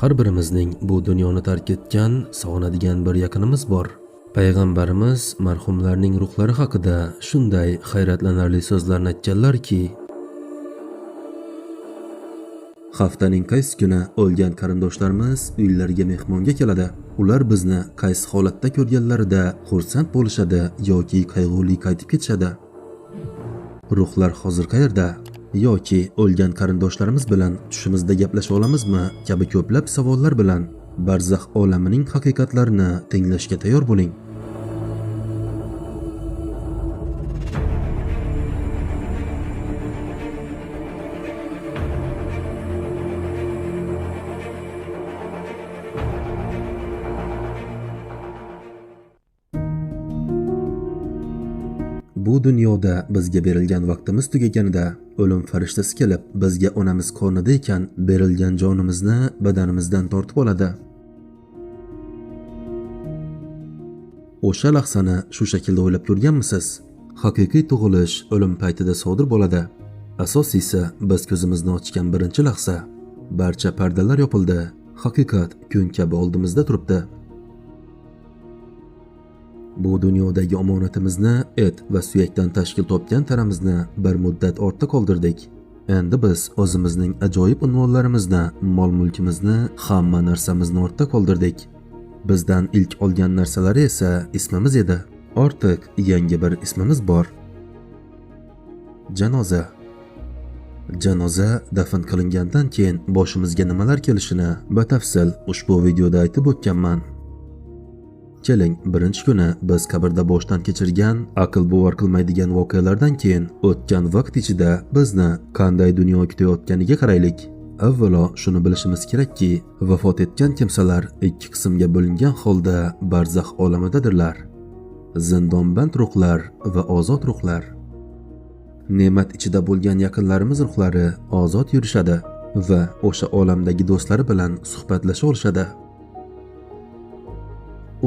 Har birimizning bu dunyoni tark etgan, sog'inadigan bir yaqinimiz bor. Payg'ambarimiz marhumlarning ruhlari haqida shunday hayratlanarli so'zlarni aytganlarki, haftaning qaysi kuni o'lgan qarindoshlarimiz uylariga mehmonga keladi. Ular bizni qaysi holatda ko'rganlarida xursand bo'lishadi yoki qayg'uli qaytib ketishadi. Ruhlar hozir qayerda? Yoki o'lgan qarindoshlarimiz bilan tushimizda gaplasha olamizmi kabi ko'plab savollar bilan barzax olamining haqiqatlarini tinglashga tayyor bo'ling. Bu dunyoda bizga berilgan vaqtimiz tugaganida o'lim farishtasi kelib bizga onamiz qornida ekan berilgan jonimizni badanimizdan tortib oladi. O'sha lahzani shu shaklda o'ylab ko'rganmisiz? Haqiqiy tug'ilish o'lim paytida sodir bo'ladi. Asosiysi biz ko'zimizni ochgan birinchi lahza. Barcha pardalar yopildi. Haqiqat kun kabi oldimizda turibdi. Bu dunyodagi omonatimizni et va suyakdan tashkil topgan tanamizni bir muddat ortda qoldirdik. Endi biz o'zimizning ajoyib unvonlarimizni, mol-mulkimizni, hamma narsamizni ortda qoldirdik. Bizdan ilk olgan narsalari esa ismimiz edi. Ortiq yangi bir ismimiz bor. Janoza. Janoza dafn qilingandan keyin boshimizga nimalar kelishini batafsil ushbu videoda aytib o'tganman. Keling, birinchi kuni biz qabrda boshdan kechirgan, aql bovar qilmaydigan voqealardan keyin o'tgan vaqt ichida bizni qanday dunyo kutayotganiga qaraylik. Avvalo shuni bilishimiz kerakki, vafot etgan kimsalar ikki qismga bo'lingan holda barzax olamidadirlar. Zindonband ruhlar va ozod ruhlar. Ne'mat ichida bo'lgan yaqinlarimiz ruhlari ozod yurishadi va o'sha olamdagi do'stlari bilan suhbatlasha olishadi.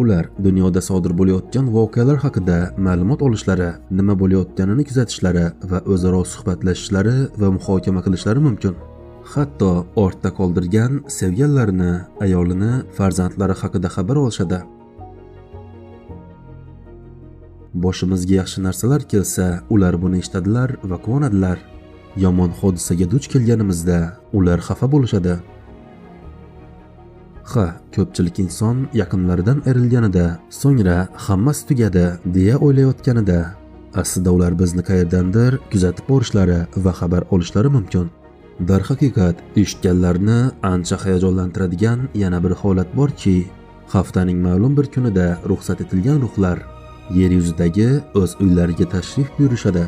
Ular dunyoda sodir bo'layotgan voqealar haqida ma'lumot olishlari, nima bo'layotganini kuzatishlari va o'zaro suhbatlashishlari va muhokama qilishlari mumkin. Hatto ortda qoldirgan sevganlarini, ayolini, farzandlari haqida xabar olishadi. Boshimizga yaxshi narsalar kelsa, ular buni eshitadilar va quvonadilar. Yomon hodisaga duch kelganimizda ular xafa bo'lishadi. Ha, ko'pchilik inson yaqinlaridan ayrilganida, so'ngra hammasi tugadi deya o'ylayotganida, aslida ular bizni qayerdandir kuzatib borishlari va xabar olishlari mumkin. Darhaqiqat, eshitganlarni ancha hayajonlantiradigan yana bir holat borki, haftaning ma'lum bir kunida ruxsat etilgan ruhlar yer yuzidagi o'z uylariga tashrif buyurishadi.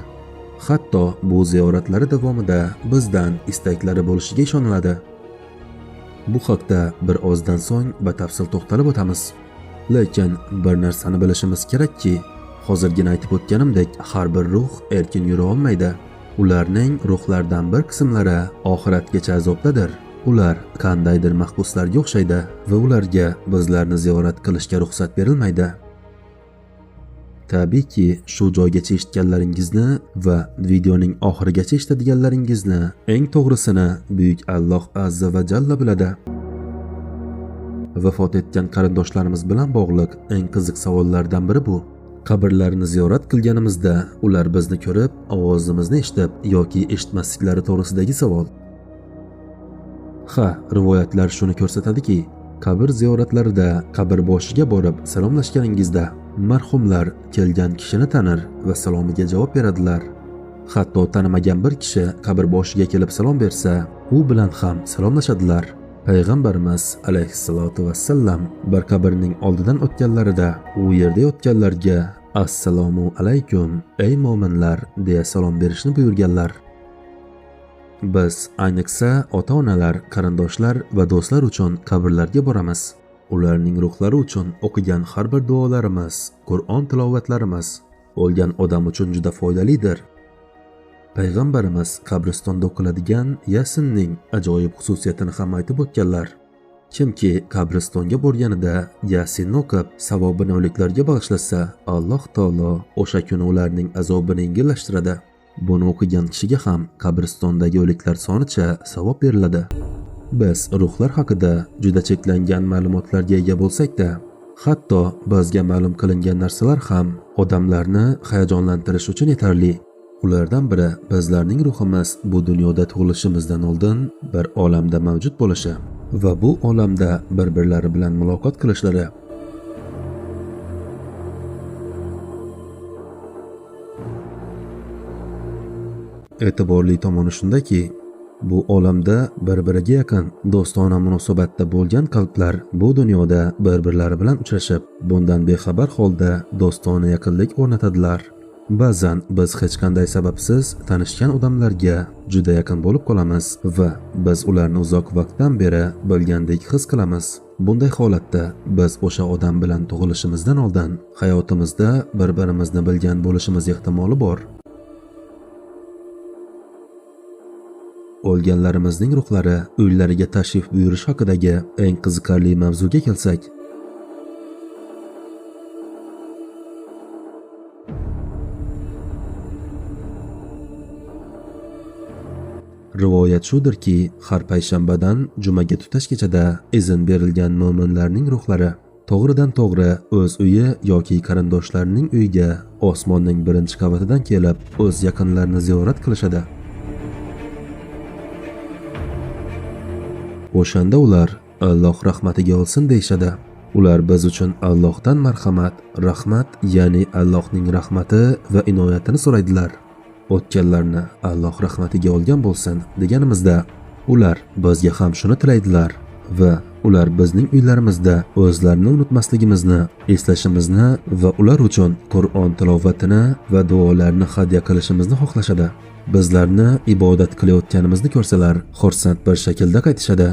Hatto bu ziyoratlari davomida bizdan istaklari bo'lishiga ishoniladi. Bu haqda bir ozdan so'ng batafsil to'xtalib o'tamiz. Lekin bir narsani bilishimiz kerakki, hozirgina aytib o'tganimdek, har bir ruh erkin yura olmaydi. Ularning ruhlaridan bir qismlari oxiratgacha azobdadir. Ular qandaydir mahbuslarga o'xshaydi va ularga bizlarni ziyorat qilishga ruxsat berilmaydi. Tabiiyki, shu joygacha eshitganlaringizni va videoning oxirigacha eshitadiganlaringizni eng to'g'risini buyuk Alloh azza va jalla biladi. Vafot etgan qarindoshlarimiz bilan bog'liq eng qiziq savollardan biri bu. Qabrlarini ziyorat qilganimizda ular bizni ko'rib, ovozimizni eshitib yoki eshitmasliklari to'g'risidagi savol. Ha, rivoyatlar shuni ko'rsatadiki, qabr ziyoratlarida qabr boshiga borib salomlashganingizda marhumlar kelgan kishini tanir va salomiga javob beradilar. Hatto tanimagan bir kishi qabr boshiga kelib salom bersa, u bilan ham salomlashadilar. Payg'ambarimiz alayhissalatu vassallam bir qabrning oldidan o'tganlarida u yerda yotganlarga assalomu alaykum ey mo'minlar deya salom berishni buyurganlar. Biz ayniqsa ota-onalar, qarindoshlar va do'stlar uchun qabrlarga boramiz. Ularning ruhlari uchun o'qigan har bir duolarimiz, Qur'on tilovatlarimiz o'lgan odam uchun juda foydalidir. Payg'ambarimiz qabristonda o'qiladigan Yasinning ajoyib xususiyatini ham aytib o'tganlar. Kimki qabristonga borganida Yasinni o'qib, savobini o'liklarga bag'ishlasa, Alloh taolo o'sha kuni ularning azobini yengillashtiradi. Buni o'qigan kishiga ham qabristondagi o'liklar sonicha savob beriladi. Biz ruhlar haqida juda cheklangan ma'lumotlarga ega bo'lsak-da, hatto bizga ma'lum qilingan narsalar ham odamlarni hayajonlantirish uchun yetarli. Ulardan biri bizlarning ruhimiz bu dunyoda tug'ilishimizdan oldin bir olamda mavjud bo'lishi va bu olamda bir-birlari bilan muloqot qilishlari. E'tiborli tomoni shundaki, bu olamda bir-biriga yaqin do'stona munosabatda bo'lgan qalblar bu dunyoda bir-birlari bilan uchrashib, bundan bexabar holda do'stona yaqinlik o'rnatadilar. Ba'zan biz hech qanday sababsiz tanishgan odamlarga juda yaqin bo'lib qolamiz va biz ularni uzoq vaqtdan beri bilgandek his qilamiz. Bunday holatda biz o'sha odam bilan tug'ilishimizdan oldin hayotimizda bir-birimizni bilgan bo'lishimiz ehtimoli bor. O'lganlarimizning ruhlari uylariga tashrif buyurish haqidagi eng qiziqarli mavzuga kelsak, rivoyat shudirki, har payshanbadan jumaga tutash kechada izn berilgan mo'minlarning ruhlari to'g'ridan to'g'ri o'z uyi yoki qarindoshlarining uyiga osmonning birinchi qavatidan kelib, o'z yaqinlarini ziyorat qilishadi. O'shanda ular Alloh rahmatiga olsin deyishadi. Ular biz uchun Allohdan marhamat, rahmat, ya'ni Allohning rahmati va inoyatini so'raydilar. O'tganlarni Alloh rahmatiga olgan bo'lsin deganimizda ular bizga ham shuni tilaydilar va ular bizning uylarimizda o'zlarini unutmasligimizni, eslashimizni va ular uchun Qur'on tilovatini va duolarni hadya qilishimizni xohlashadi. Bizlarni ibodat qilayotganimizni ko'rsalar, xursand bir shaklda qaytishadi.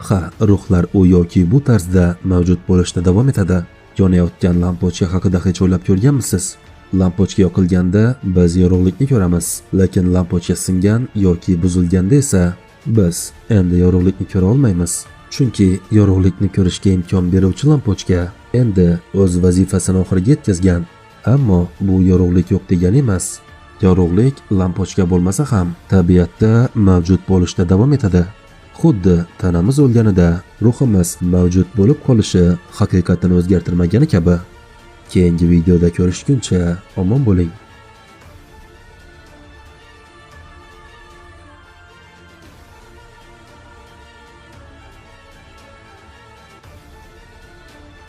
Ha, ruhlar u yoki bu tarzda mavjud bo'lishda davom etadi. Yonayotgan lampochka haqida hech o'ylab ko'rganmisiz? Lampochka yoqilganda biz yorug'likni ko'ramiz, lekin lampochka singan yoki buzilganda esa biz endi yorug'likni ko'ra olmaymiz. Chunki yorug'likni ko'rishga imkon beruvchi lampochka endi o'z vazifasini oxiriga yetkazgan. Ammo bu yorug'lik yo'q degani emas. Yorug'lik lampochka bo'lmasa ham tabiatda mavjud bo'lishda davom etadi. Xuddi tanamiz o'lganida ruhimiz mavjud bo'lib qolishi haqiqatini o'zgartirmagani kabi. Keyingi videoda ko'rishguncha omon bo'ling.